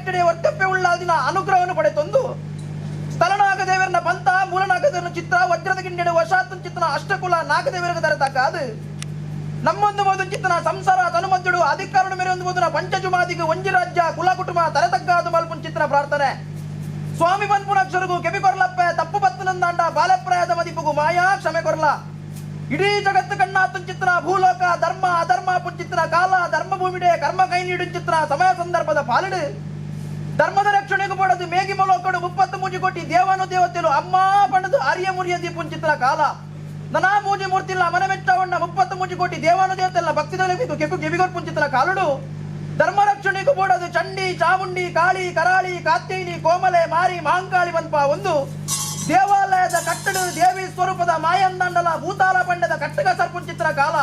ಕಟ್ಟಡೆ ಒರ್ತಪ್ಪೆ ಉಳ್ಳಾದಿನ ಅನುಗ್ರಹವನ್ನು ಪಡೆತೊಂದು ಸ್ಥಳನಾಗದೇವರನ ಪಂಥ ಮೂಲನಾಗದೇವರನ ಚಿತ್ರ ವಜ್ರದ ಗಿಂಡೆಡು ವಶಾತನ ಚಿತ್ರನ ಅಷ್ಟಕುಲ ನಾಗದೇವರಿಗೆ ತರತಕ್ಕಾದು ನಮ್ಮೊಂದು ಮೋದು ಚಿತ್ತನ ಸಂಸಾರ ತನುಮದ್ದುಡು ಅಧಿಕಾರಣ ಮೇರೆ ಒಂದು ಮೋದುನ ಪಂಚಜುಮಾದಿಗೆ ಒಂಜಿ ರಾಜ್ಯ ಕುಲ ಕುಟುಂಬ ತರತಗ್ಗಾದು ಮಲ್ಪುನ್ ಚಿತ್ರ ಪ್ರಾರ್ಥನೆ. ಸ್ವಾಮಿ ಪನ್ಪುನಕ್ಷರಗು ಕೆಬಿ ಕೊರ್ಲಪ್ಪೆ ತಪ್ಪು ಬತ್ತನಂದಾಂಡ ಬಾಲಪ್ರಾಯದ ಮದಿಪುಗು ಮಾಯಾ ಕ್ಷಮೆ ಕೊರ್ಲ. ಇಡೀ ಜಗತ್ತು ಕಣ್ಣಾತುನ್ ಚಿತ್ರ ಭೂಲೋಕ ಧರ್ಮ ಅಧರ್ಮ ಪುಂಚಿತ್ರ ಕಾಲ ಧರ್ಮ ಭೂಮಿಡೆ ಕರ್ಮ ಕೈ ನೀಡು ಚಿತ್ರ ಸಮಯ ಸಂದರ್ಭದ ಪಾಲಿಡು ಧರ್ಮದ ರಕ್ಷಣೆಗೂ ಪಡದು ಮೇಗಿ ಮಲೋಕಡು 33 ಕೋಟಿ ದೇವಾನು ದೇವತೆಲು ಅಮ್ಮ ಪಣದು ಅರಿಯ ಮುರಿಯ ದೀಪುಂಚಿತ್ರ ಕಾಲ ನನಾ ಮೂಜಿ ಮೂರ್ತಿಲ್ಲ ಮನಮೆಚ್ಚವಣ್ಣ 33 ಕೋಟಿ ದೇವಾನು ದೇವತೆಲ್ಲ ಭಕ್ತಿದಲ್ಲಿ ಕೆಪು ಕೆಬಿಗೊರ್ ಪುಂಚಿತ್ರ ಕಾಲುಡು ಧರ್ಮ ರಕ್ಷಣೆಗೂ ಬೋಡದು ಚಂಡಿ ಚಾಮುಂಡಿ ಕಾಳಿ ಕರಾಳಿ ಕಾತ್ಯೈನಿ ಕೋಮಲೆ ಮಾರಿ ಮಹಾಂಕಾಳಿ ಬನ್ಪ ಒಂದು ದೇವಾಲಯದ ಕಟ್ಟಡ ದೇವಿ ಸ್ವರೂಪದ ಮಾಯಂದಂಡಲ ಭೂತಾಲ ಪಂಡದ ಕಟ್ಟಗ ಸರ್ಪುಂಚಿತ್ರ ಕಾಲ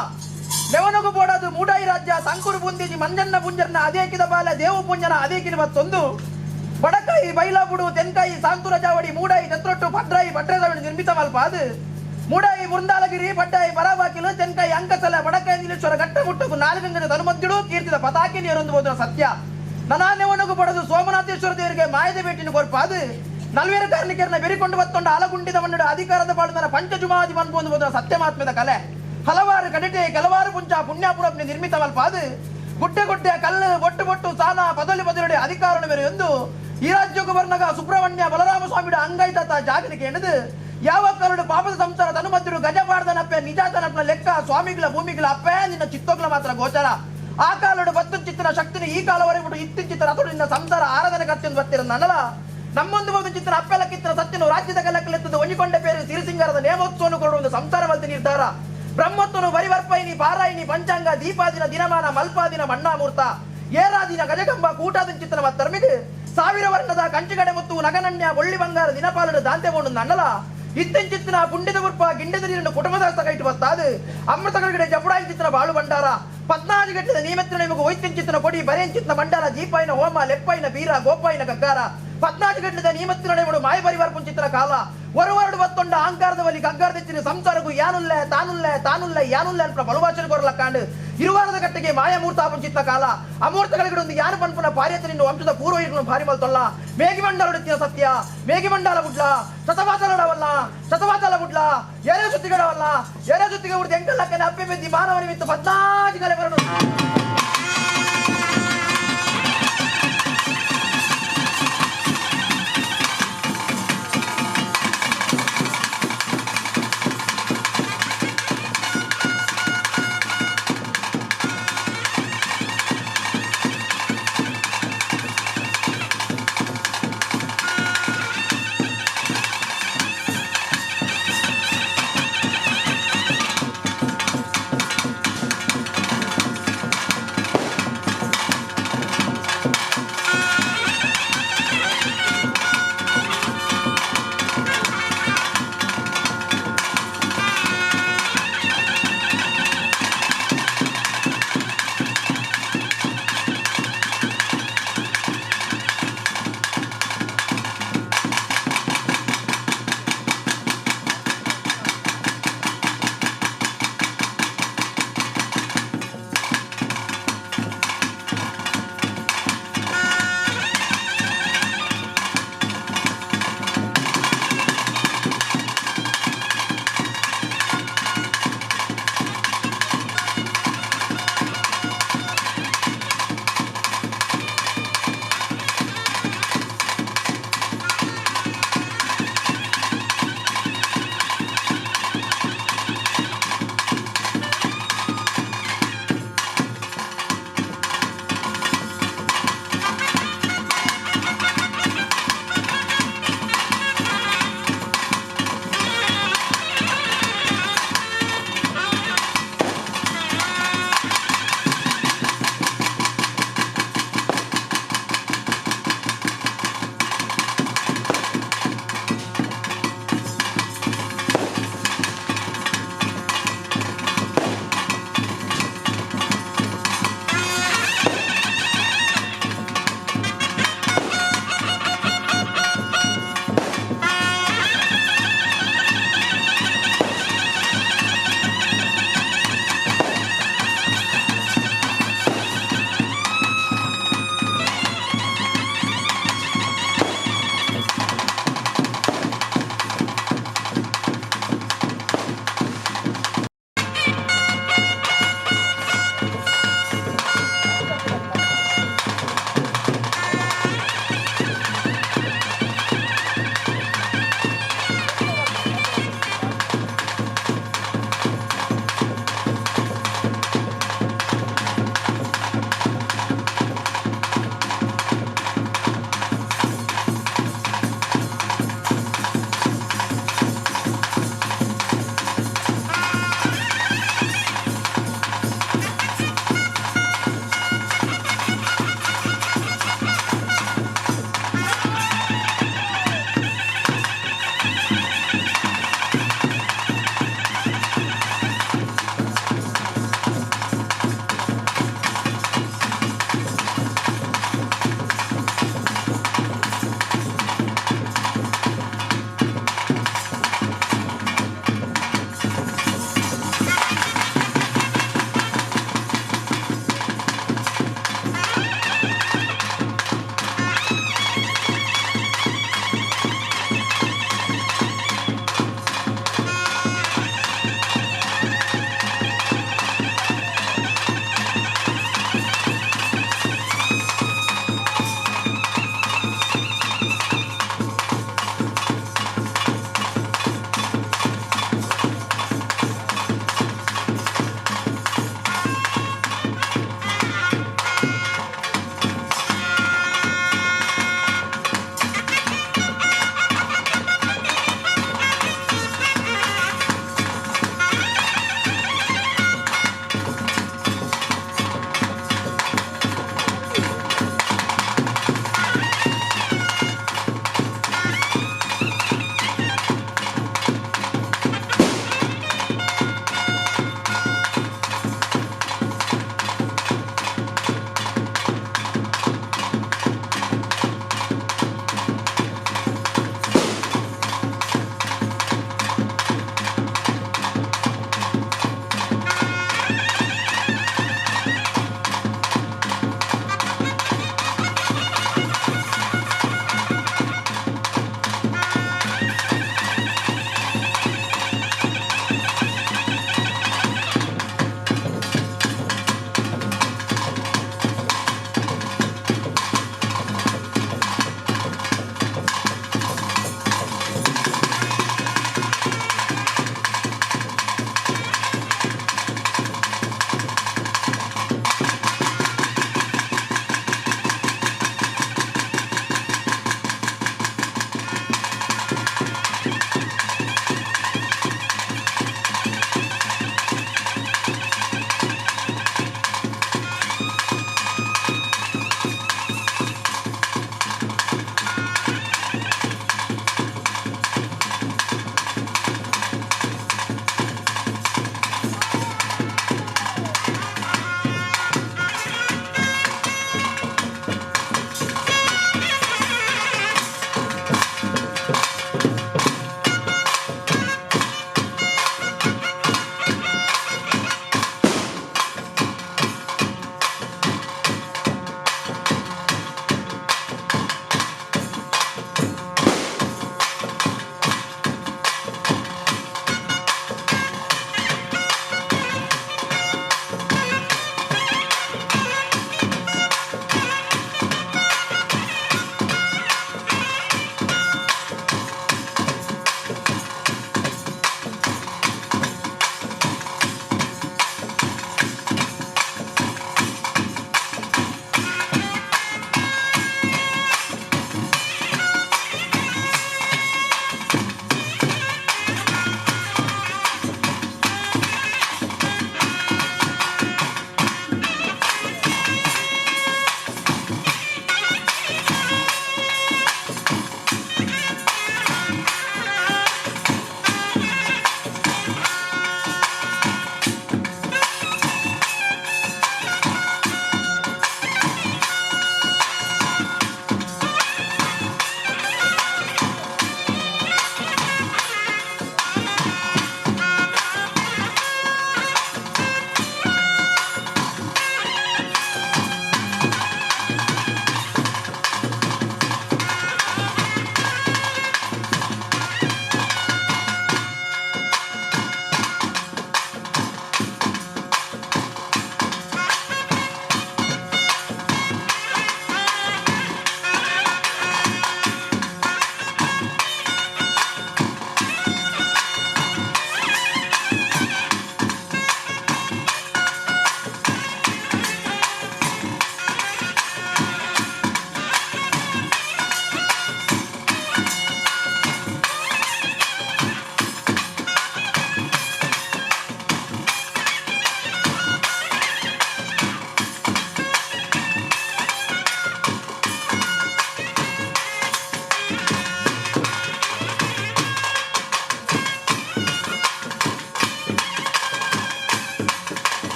ನೆವನಗು ಬೋಡದು ಮೂಡಾಯಿ ರಾಜ್ಯ ಸಂಕುರು ಬುಂದಿಜಿ ಮಂಜನ್ನ ಪುಂಜನ್ನ ಅದೇಕಿದ ಬಾಲ ದೇವು ಪುಂಜನ ಅದೇಕಿನ ಮತ್ತೊಂದು ಬಡಕಾಯಿ ಬೈಲಾಬುಡು ತೆನ್ಕಾಯಿ ಸಾಂತುರ ಜಾವಡಿ ಮೂಡಾಯಿ ಚತ್ರೊಟ್ಟು ಭದ್ರಾಯಿ ಭಟ್ರದಾವಡಿ ನಿರ್ಮಿತ ಮಲ್ಪಾದು ಮೂಡಾಯಿ ಬೃಂದಾಲಗಿರಿ ಪಡ್ಡಾಯಿ ಬರಾಬಾಕಿಲು ತೆನ್ಕಾಯಿ ಅಂಕಸಲ ಬಡಕಾಯಿ ನೀಲೇಶ್ವರ ಗಟ್ಟಮುಟ್ಟಗು ನಾಲ್ಗಂಗದ ತನುಮದ್ದಿಡು ಕೀರ್ತಿದ ಪತಾಕಿ ನೀರೊಂದು ಹೋದ ಸತ್ಯ ನನಾನೆವನಗು ಪಡೆದು ಸೋಮನಾಥೇಶ್ವರ ದೇವರಿಗೆ ಮಾಯದ ಭೇಟಿನ ಕೊರ್ಪಾದು ನಲ್ವೇರು ಕಾರ್ಮಿಕರನ್ನ ಬೆರಿಕೊಂಡು ಬತ್ತೊಂಡ ಆಲಗುಂಡಿದ ಮನ್ನಡ ಅಧಿಕಾರದ ಬಾಳುದನ ಪಂಚಜುಮಾದಿ ಮನ್ಪೊಂದು ಹೋದ ಸತ್ಯಮಾತ್ಮದ ಕಲೆ ಹಲವಾರು ಕಡಿಟೆ ಕೆಲವಾರು ಪುಂಚ ಪುಣ್ಯಾಪುರಪ್ನಿ ನಿರ್ಮಿತ ಮಲ್ಪಾದು ಗುಡ್ಡೆ ಗುಡ್ಡೆ ಕಲ್ಲು ಬೊಟ್ಟು ಬೊಟ್ಟು ಸಾನ ಬದಲಿ ಬದಲುಡೆ ಅಧಿಕಾರಣ ಮೇರೆ ಎಂದು ಈ ರಾಜ್ಯಕ್ಕೂ ಬರ್ನಗ ಸುಬ್ರಹ್ಮಣ್ಯ ಬಲರಾಮ ಸ್ವಾಮಿಡ ಅಂಗೈತಾತ ಜಾಗನಿಗೆ ಎಣೆದು ಯಾವ ಕರುಡು ಪಾಪದ ಸಂಸಾರ ತನುಮದ್ದರು ಗಜಪಾಡ್ದನಪ್ಪೆ ನಿಜಾತನಪ್ಪನ ಲೆಕ್ಕ ಸ್ವಾಮಿಗಳ ಭೂಮಿಗಳ ಅಪ್ಪೆ ನಿನ್ನ ಚಿತ್ತೋಗ್ಲ ಮಾತ್ರ ಗೋಚರ. ಆ ಕಾಲಡು ಬತ್ತು ಚಿತ್ತನ ಶಕ್ತಿನ ಈ ಕಾಲವರೆಗೂ ಇತ್ತಿನ ಚಿತ್ತರ ಅಥವಾ ನಿನ್ನ ಸಂಸಾರ ಆರಾಧನೆ ಕತ್ತೆಂದು ಬರ್ತಿರ ನನ್ನಲ ನಮ್ಮೊಂದು ಒಂದು ಚಿತ್ರ ಅಪ್ಪೆಲಕ್ಕಿತ್ತರ ಸತ್ಯನು ರಾಜ್ಯದ ಕಲಕಲೆತ್ತದ ಒಂಜಿಕೊಂಡ ಪೇರು ಸಿರಿಸಿಂಗರದ ನೇಮೋತ್ಸವನು ಕೊಡುವ ಒಂದು ಸಂಸಾರ ಮಲ್ತಿ ನಿರ್ಧಾರ ಬ್ರಹ್ಮತ್ವನು ಬರಿವರ್ಪೈನಿ ಪಾರಾಯಿನಿ ಪಂಚಾಂಗ ದೀಪಾದಿನ ದಿನಮಾನ ಮಲ್ಪಾದಿನ ಮಣ್ಣಾಮೂರ್ತ ಏರಾದಿನ ಗಜಗಂಬ ಕೂಟಾದಿನ ಚಿತ್ರನ ಮತ್ತರ್ಮಿಗೆ ಸಾವಿರ ವರ್ಣದ ಕಂಚಿಗಡೆ ಮತ್ತು ನಗನಣ್ಯ ಒಳ್ಳಿ ಬಂಗಾರ ದಿನಪಾಲನ ದಾಂತೆ ಬೋಂಡು ನನ್ನಲ ಇತ್ತೆಂಚಿತ್ತಿನ ಪುಂಡಿದ ಉರ್ಪ ಗಿಂಡದ ನೀರನ್ನು ಕುಟುಂಬದ ಕೈಟು ಬತ್ತಾದು ಅಮೃತ ಕಡೆ ಜಪುಡಾಯಿ ಚಿತ್ರ ಬಾಳು ಭಂಡಾರ ಪದ್ನಾಜಿ ಗಟ್ಟಿದ ನಿಯಮಿತ ನಿಮಗೂ ಒಯ್ತೆಂಚಿತ್ತಿನ ಕೊಡಿ ಬರೆಂಚಿತ್ತಿನ ಭಂಡಾರ ದೀಪಾಯಿನ ಹೋಮ ಲೆಪ್ಪಾಯಿನ ಬೀರ ಗೋಪಾಯಿನ ಗಗ್ಗಾರ ಪದ್ನಾಜಿ ಗಟ್ಟಿದ ನಿಯಮತ್ತಿನ ನೆಮಡು ಮಾಯ ಪರಿವಾರ ಪುಂಚಿತ್ರ ಕಾಲ ಒರವರಡು ಬತ್ತೊಂಡ ಅಹಂಕಾರದ ಬಲಿ ಗಗ್ಗಾರದೆಚ್ಚಿನ ಸಂಸಾರಗೂ ಯಾನುಲ್ಲೆ ತಾನುಲ್ಲೆ ತಾನುಲ್ಲೆ ಯಾನುಲ್ಲೆ ಅನ್ಪ ಬಲುಭಾಷಣ ಕೊರಲ ಕಾಂಡು ಇರುವಾರದ ಕಟ್ಟಿಗೆ ಮಾಯಮೂರ್ತ ಪುಂಚಿತ್ತ ಕಾಲ ಅಮೂರ್ತಗಳಿಗೆ ಯಾನು ಪನ್ಪುನ ಪಾರ್ಯತ ನಿನ್ನ ವಂಶದ ಪೂರ್ವಹಿರಿಯನ್ನು ಭಾರಿ ಮಲ್ತೊಲ್ಲ ಮೇಗಿ ಮಂಡಲ ಸತ್ಯ ಮೇಗಿ ಮಂಡಲ ಬುಡ್ಲ ಶತವಾತಲಡವಲ್ಲ ಶತವಾತಲ ಬುಡ್ಲ ಏರೇ ಸುತ್ತಿಗಡವಲ್ಲ ಏರೇ ಸುತ್ತಿಗೆ ಉಡ್ದು ಎಂಕಲ್ಲಕ್ಕನೆ ಅಪ್ಪೆ ಬೆದ್ದಿ ಮಾನವ ನಿಮಿತ್ತ ಪದ್ನಾಜಿಗಲೆ ಬರಡು.